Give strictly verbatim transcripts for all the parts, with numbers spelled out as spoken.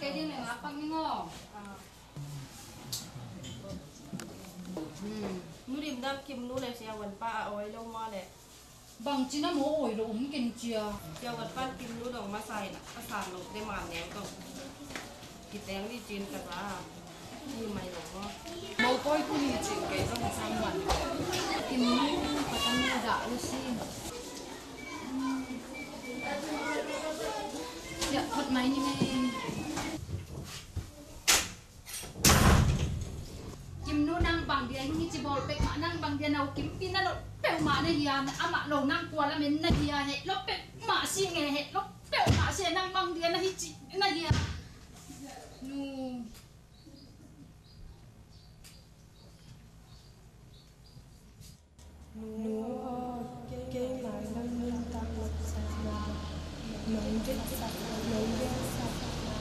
Ding le ngak pak ning aw. Hmm. Nu Lim dang Kim nu le Sia Wan pa a awi lo mah le. Bangci na maw awi lo um ken cia. Sia Wan pan Kim nu dong masa in a sang lo te man neu tong. Kiteng ni cin ka sa. Ni mai lo maw. Maw koi ku ni cin kei dong sang wan. Kim nu patang na dah lo si. Sia, hot mai ni mai. Kim nu nang bang dia hing ci bol pek mah nang bang dia nau Kim pi na lo peuh mah na hia, amah lo nang kua lamen na hia, heh lo peuh mah si nge, heh lo peuh mah si nang bang dia na hi ci na hia. Nu. Nu aw, kei mailam nuntak lawpsakna, nong diksak, nong diksak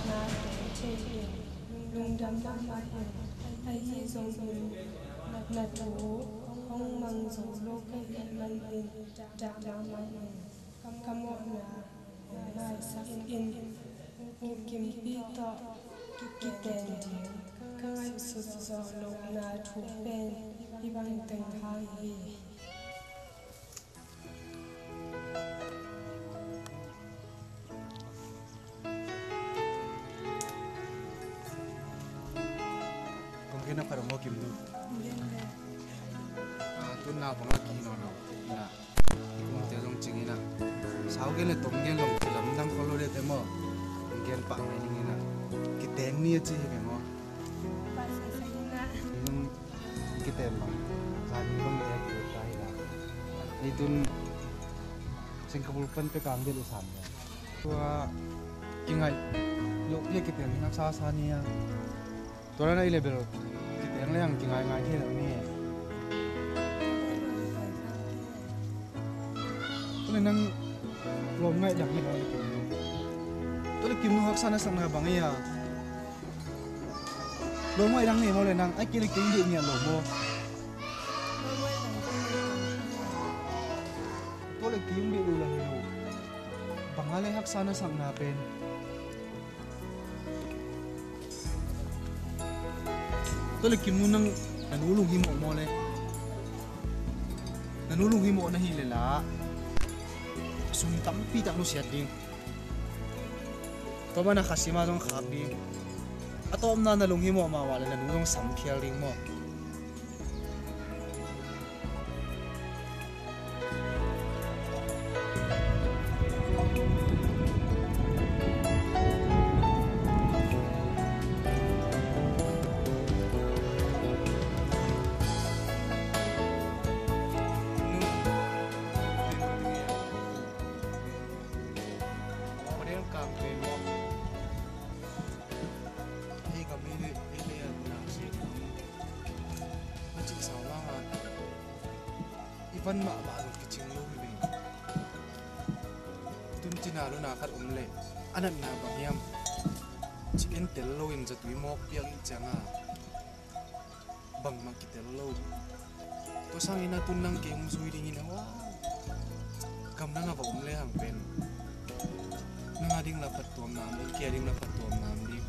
nate thei in, lungdam mahmah in, ahi zongin na thu hong mang zo lo ka hih manin dah mahmah in. Ka mawhna maisak in, U Kimpi tawh kiten ding ka ngaihsut zawh lohna thu pen hih bang teng hang hi. Kong gen a phat om aw Kim nu. Ah, tun naupang a kihi nawnlo. Ina. Kumte zong cing ina. Sau gen le tom gen long kilamdang khol lo dete maw. Gen pah mai ning ina. Kiteng ni a ci hi ve maw. Zong kiteng bang. Zan ni bang le a kiu ta ina. Ni tun Singapore pan pe kang del i sam le. Tua kingaih lo pia kiteng ni haksa sa ni a. Tua lana i le bel kiteng le ang kingaingai thei lo ni. Tua le nang lawm ngaih dang ni maw le Kim nu. Tua le Kim nu haksa na sakna bang ei a. Lawm ngaih dang ni maw le nang ai kei le kei dih ngiat lo maw. Tua le kei dih lo la hi lo. Bang a le haksa na sakna pen. Tua le Kim nu nang na nu lunghimawh maw le? Na nu lunghimawh na hi le la sum tampi tak nusiat ding. Tua mana kha sima zong khak ding. A tawpna na lunghimawh mahmah le na nu zong samkhial ding maw? Hei gam hi le, hei le a na si. Na cih sau mah mah. I van mahmah lo kicing lo hi ve. Tun cina luna khat om le a natna bang hiam? Ci en tel lo in zatui mawk piak i cianga bangmah kitel lo. Tua sangin a tun nang kei hong zui dingin a hua. Gamdang a va om le hang pen nang a ding la phattuam nam ding, kei a ding la phattuam nam ding.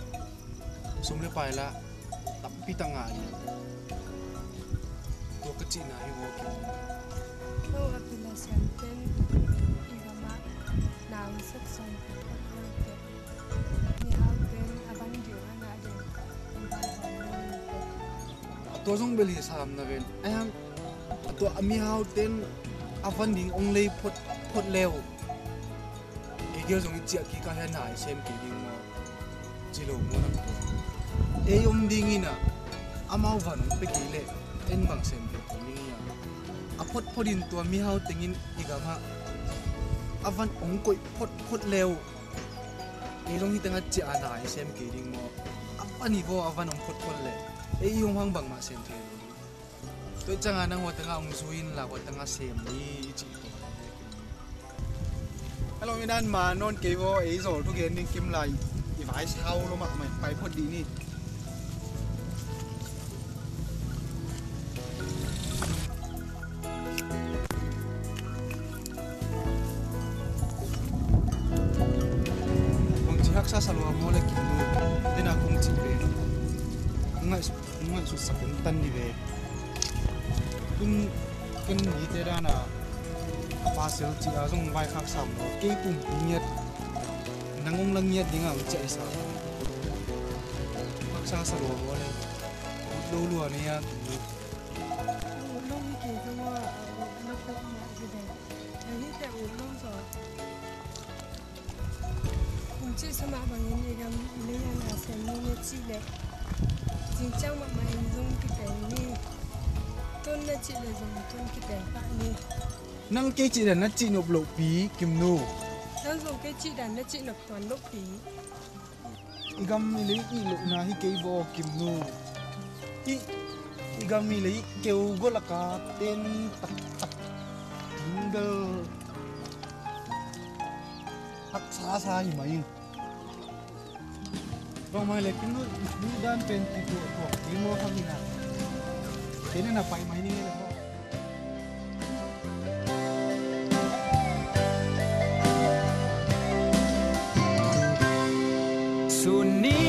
Sum le pai la tampi tak ngah ding. Tua ka cihna hi maw Kim? Ko a pila siam ten i gamah nang sek song. Mihau ten a van ding a ngah ding. Tua zong bel hi sam na ven. Ai hang tua a mihau ten a van ding ong lei phot phot leu. Kei gel zong i ciah kik a hian hai sem kei ding maw? Ci lo maw nang tua? Ei om ding ina amau van ong pe kei leh en bang sem kei ding ina. A phot phot in tua mihau tengin i gamah a van ong koih phot phot leu. Ei zong hi tengah ciah a na hi sem kei ding maw? A pan hi vaw a van ong phot phot leh ei i hong hang bangmah sem thei lo. Tua i cangah nang hua tengah ong zui in la hua tengah sem ni i cih tua. Hello, mi nan ma non kei vaw ei zol tu gen ding kim lai i vai sau lo mah mai pai phot dih ni. Bangci haksa sa lua maw le Kim nu? Ngaihsutsak in tan ni ve. Tun ken mite dana pasal cih a zong vaikhak sam lo. Kei pumpi ngiat, nang hong la ngiat dingah hong ciah i sa. Haksa sa lua lua le. Ut lo lua nei a. Ut lo hi kei zong a, ut lo peuhmah hi ve. Nang hi teh ut lo zaw. Kum cih sa mah bangin i gam i lei a na sem ni na cih leh, zingciang mahmah in zong kiteng ni. Ton na cih leh zong ton kiteng pah ni. Nang kei cih dan na cih nop lohpi, Kimnu. Nang zong kei cih dan na cih nop tuan lohpi. I gam i lei i lohna hi kei baw, Kimnu. I, i gam i lei keu golaka ten taktak. Ding bel. Haksa sa hi mai. Bang mai le Kimnu, Kimnu dan pen ti tu a tuak ti mo kha hi na. Kei na na pai mai ni le mo. Sun ni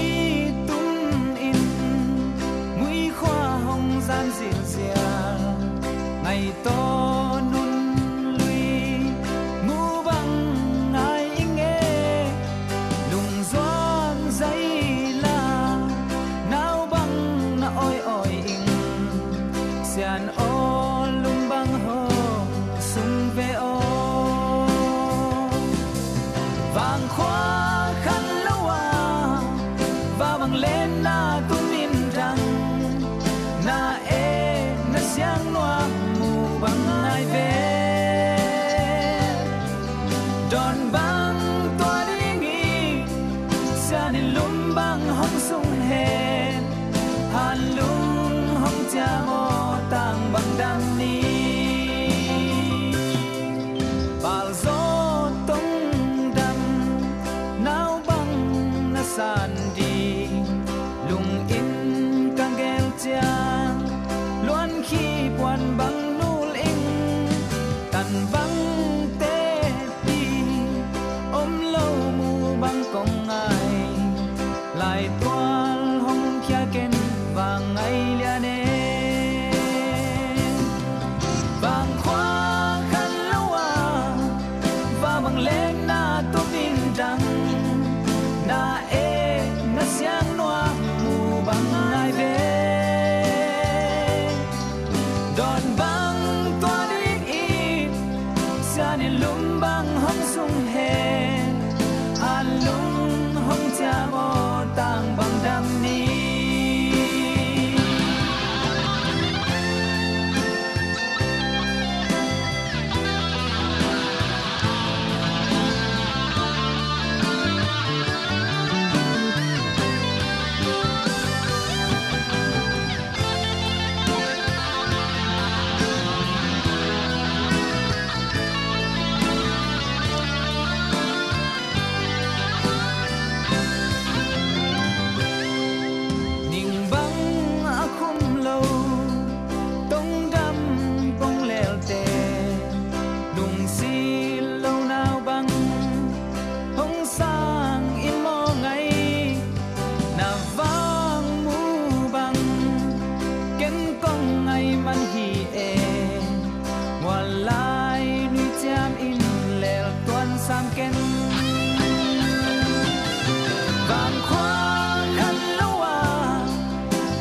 tung in muikhua hong zan zilzial, ngaihtaw nun lui mu bang ngai i nge, lungzuan zaila nau bang na awi awi ing, sian aw lum bang ho sung ve aw. Vangkhua khan lo a, va bang lenna tum in dang, na e na siang nuam mu bang ngai ve. Dawn bang tua ding i, sian in lum bang hong sung hen, han lung hong ciam aw tang bang dam ni. Palzaw tong dam nau bang na san ding, lung in ka gel ciang luan khi puan bang nul ing, tan bang te pi om lo mu bang kong ngai, lai tual hong khia ken vang ngai lian e. Vangkhua khan lo a, va bang lenna tum in dang, na e na siang nuam mu bang ngai ve. Dawn bang tua ding i, sian in lum bang hong sung hen, han lung hong ciam aw tang bang dam ni. Ning bang a khum lo tongdam pong lelte, lungsil lo nau bang hong sang in maw ngai, na vang mu bang ken kong ngai man hi e. Muallai nui ciam in lel tuan sam ken. Vangkhua khan lo a,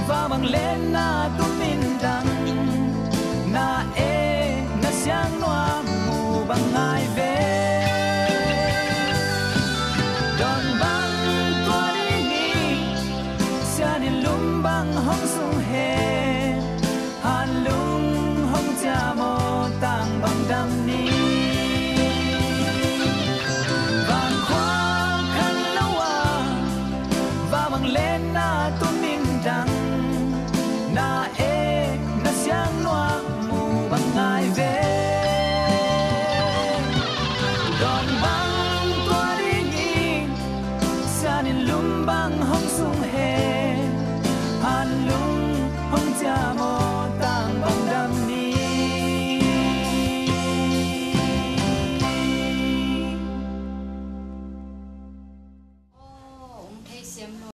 va bang lenna tum in dang, na e na siang nuam mu bang ngai ve. Dawn bang tua ding i, sian in lum bang hong sung hen, han lung hong ciam aw tang bang dam ni. Vangkhua khan lo a, va bang lenna tum in dang, na e na siang nuam mu bang ngai ve. Dawn bang tua ding i, sian in lum bang hong sung he.